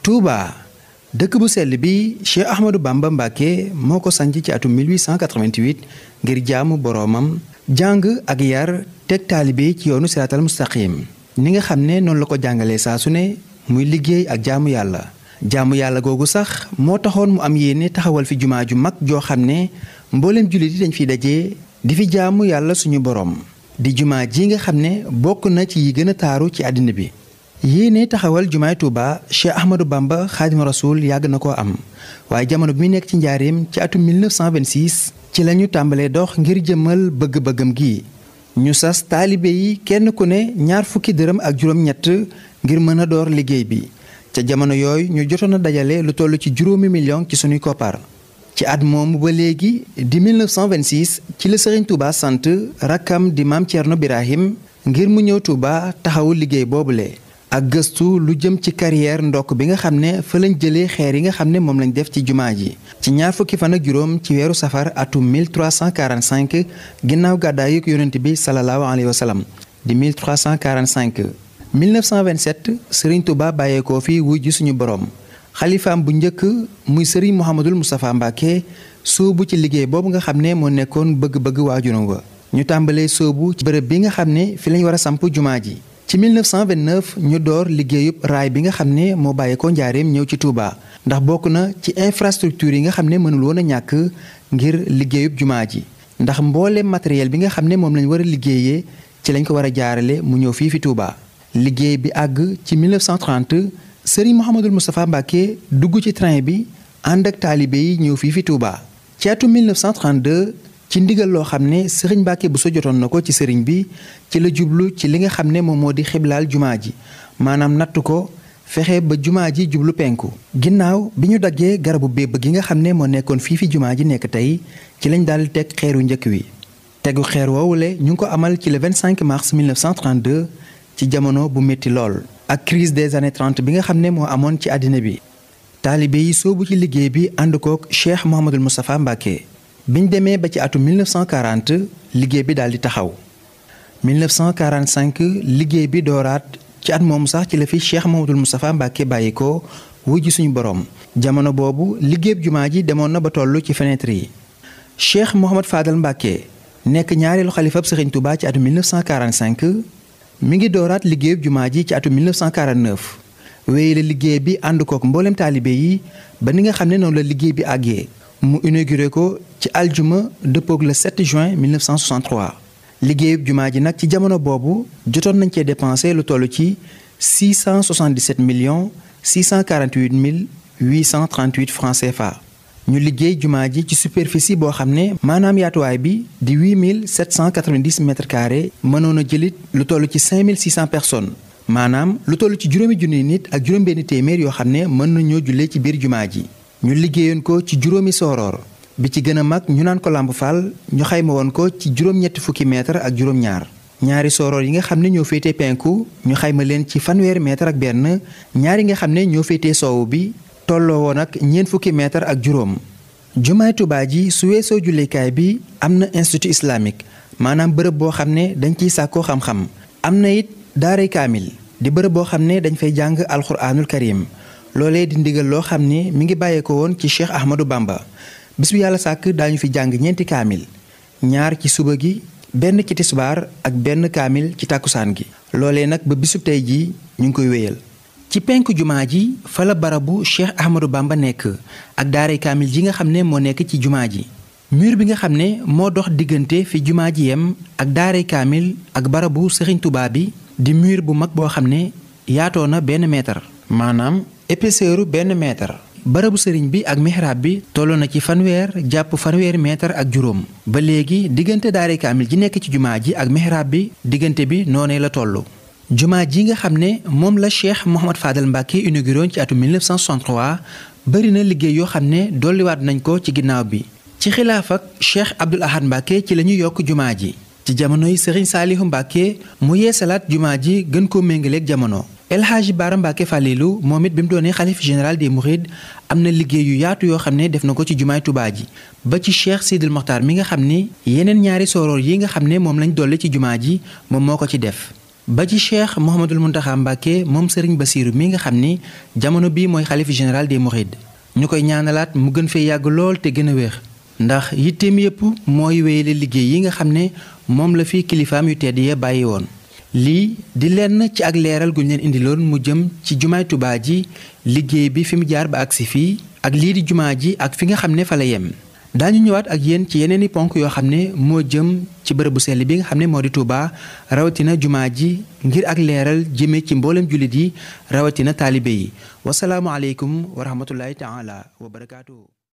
Touba dëkk bu sell bi Cheikh Ahmadou Bamba Mbacké moo ko sanc ci atum 1888 ngir jaamu boroomam jàng ak yar teg taalibe ci yoonu siraatal mustaqim ni nga xam ne noonu la ko jàngalee saa su ne muy liggéey ak jaamu yàlla googu sax moo taxoon mu am yéene taxawal fi jumaa ju mag joo xam ne mbooleem jullit yi dañ fiy daje di fi jaamu yàlla suñu boroom di jumaa ji nga xam ne bokk na ci yi gën a taaru ci àddina bi. yéene taxawal jumaay Touba Cheikh Ahmadou Bamba Xaadimu Rasuul yàgg na koo am waaye jamono bi mu nekk ci njaareem ci atum 1926 ci lañu tàmbalee dox ngir jëmmal bëgg-bëggam gi ñu sas taalibe yi kenn ku ne ñaar fukki dërëm ak juróom-ñett ngir mën a door liggéey bi ca jamono yooyu ñu jotoon a dajale lu toll ci 5 millions ci sunuy koppar. ci at moomu ba léegi di 1926 ci la Sëriñ Touba sant rakkam di maam Thierno Birahim ngir mu ñëw Touba taxawu liggéey boobule. ak gëstu lu jëm ci carrière ndokk bi nga xam ne fa lañ jëlee xeer yi nga xam ne moom lañ def ci jumaa ji ci ñaar fukki fan ak juróom ci weeru safar atum 1345 ginnaaw gàddaayu yonent bi salallaahu alayhi wa sallam di 1345. 1927 Serigne Touba bàyyeekoo fi wuy ji suñu borom xalifaam bu njëkk muy Serigne Mouhamadul Moustapha Mbacké sóobu ci liggéey boobu nga xam ne moo nekkoon bëgg-bëgg waajuram wa ñu tàmbalee sóobu ci bërëb bi nga xam ne fi lañ war a samp jumaa ji. ci 1929 ñu door liggéeyub raay bi nga xam ne moo bàyyeekoo njaareem ñëw ci Touba ndax bokk na ci infrastructure yi nga xam ne mënul woon a ñàkk ngir liggéeyub jumaa ji ndax mbooleem matériel bi nga xam ne moom lañ war a liggéeyee ci lañ ko war a jaarale mu ñëw fii fi Touba. liggéey bi àgg ci 1930 Serigne Mouhamadul Moustapha Mbacké dugg ci train bi ànd ak taalibe yi ñëw fii fi Touba. ci atum 1932 ci ndigal loo xam ne Serigne Mbacké Bousso jotoon na ko ci Serigne bi ci la jublu ci li nga xam ne moom moo di xiblaal jumaa ji maanaam natt ko fexe ba jumaa ji jublu penku. ginnaaw bi ñu daggee garabu bébb gi nga xam ne moo nekkoon fii fi jumaa ji nekk tey ci lañ daal teg xeeru njëkk wi. tegu xeer woowule ñu ngi ko amal ci le 25 mars 1932 ci jamono bu métti lool. ak crise des années 30 bi nga xam ne moo amoon ci àddina bi. taalibe yi soobu ci liggéey bi ànd kook Cheikh Mouhamadul Moustapha Mbacké. biñ demee ba ci atum 1940 liggéey bi daal di taxaw 1945 liggéey bi dooraat ci at moomu sax ci la fi Cheikh Mouhamadoul Moustapha Mbacké bàyyi ko wujji suñu borom. jamono boobu liggéeyub jumaa ji demoon na ba toll ci fenêtre yi. Cheikh Mouhamad Fadal Mbacké nekk ñaareelu xalifab Serigne Touba ci atum 1945 mi ngi dooraat liggéeyub jumaa ji ci atum 1949 wéy la liggéey bi ànd kook mboolem taalibe yi ba ni nga xam ne noonu la liggéey bi àggee. mu inauguré ko ci aljuma dëppoog le 7 juin 1963 liggéeyub jumaa ji nag ci jamono boobu jotoon nañ cee dépensé lu toll ci 677 millions 648 mille 838 francs CFA. ñu liggéey jumaa ji ci superficie boo xam ne maanaam yaatuwaay bi di 8790 mètres carrés mënoon a jëlit lu toll ci 5600 personnes maanaam lu toll ci juróomi junni nit ak juróom-benn téeméer yoo xam ne mën nañoo jullee ci biir jumaa ji. ñu liggéeyoon ko ci juróomi sooroor bi ci gën a mag ñu naan ko Lamp Fall ñu xayma woon ko ci juróom-ñetti fukki mètre ak juróom-ñaar ñaari sooroor yi nga xam ne ñoo féetee penku ñu xayma leen ci fanweeri mètre ak benn ñaari nga xam ne ñoo féetee soowu bi tolloo woon ak ñeent fukki mètre ak juróom. jumaay Touba ji su weesoo jullikaay bi am na institut islamique maanaam bërëb boo xam ne dañ ciy sàkkoo xam-xam am na it daaray kaamil di bërëb boo xam ne dañ fay jàng alxuraanul karim. loolee di ndigal loo xam ne mi ngi bàyyeeko woon ci Cheikh Ahmadou Bamba bis bu yàlla sàkk daañu fi jàng ñeenti kaamil ñaar ci suba gi benn ci tisbaar ak benn kaamil ci tàkkusaan gi. loolee nag ba bisub tey jii ñu ngi koy wéyal. ci penku jumaa ji fa la barabu Cheikh Ahmadou Bamba nekk ak daaray kaamil ji nga xam ne moo nekk ci jumaa ji. mur bi nga xam ne moo dox diggante fi jumaa ji yem ak daaray kaamil ak barabu Serigne Touba bi di mur bu mag boo xam ne yaatoo na benn mètre maanaam. épaisseur benn mètre. barabu sëriñ bi ak mihrab bi toll na ci fanweer jàpp fanweeri mètre ak juróom. ba léegi diggante daare kaamil ji nekk ci jumaa ji ak mihrab bi diggante bi noonee la toll. jumaa ji nga xam ne moom la Cheikh Mouhamad Fadal Mbacké inauguré ci atum 1963 bari na liggéey yoo xam ne dolliwaat nañ ko ci ginnaaw bi. ci xilaaf ak Cheikh Abdoul Ahad Mbacké ci la ñu yokk jumaa ji. ci jamonoy Serigne Saliou Mbacké mu yeesalaat jumaa ji gën koo méngaleeg jamono. El Hadji Bara Mbacké Falilou moom it bi mu doonee xalif général des Mourides am na liggéey yu yaatu yoo xam ne def na ko ci jumaay Touba ji ba ci Cheikh Sidil Mokhtar mi nga xam ne yeneen ñaari sooroor yi nga xam ne moom lañ dolli ci jumaa ji moom moo ko ci def. ba ci Cheikh Mouhamadul Mountakha Mbacké moom Serigne Bassirou mi nga xam ni jamono bii mooy xalif général des Mourides ñu koy ñaanalaat mu gën fee yàgg lool te gën a wér ndax yitteem yépp mooy wéyale liggéey yi nga xam ne moom la fi kilifaam yu tedd ya bàyyi woon. lii di lenn ci ak leeral gu ñu leen indiloon mu jëm ci jumaay Tuubaa ji liggéey bi fi mu jaar ba agsi fii ak lii di jumaa ji ak fi nga xam ne fa la yem. daañu ñëwaat ak yéen ci yeneeni ponk yoo xam ne moo jëm ci bërëbu sell bi nga xam ne moo di Touba rawatina jumaa ji ngir ak leeral jëme ci mboolem jullit yi rawatina taalibe yi wasalaamu aleykum wa rahmatullahi taala wa barakaatuhu.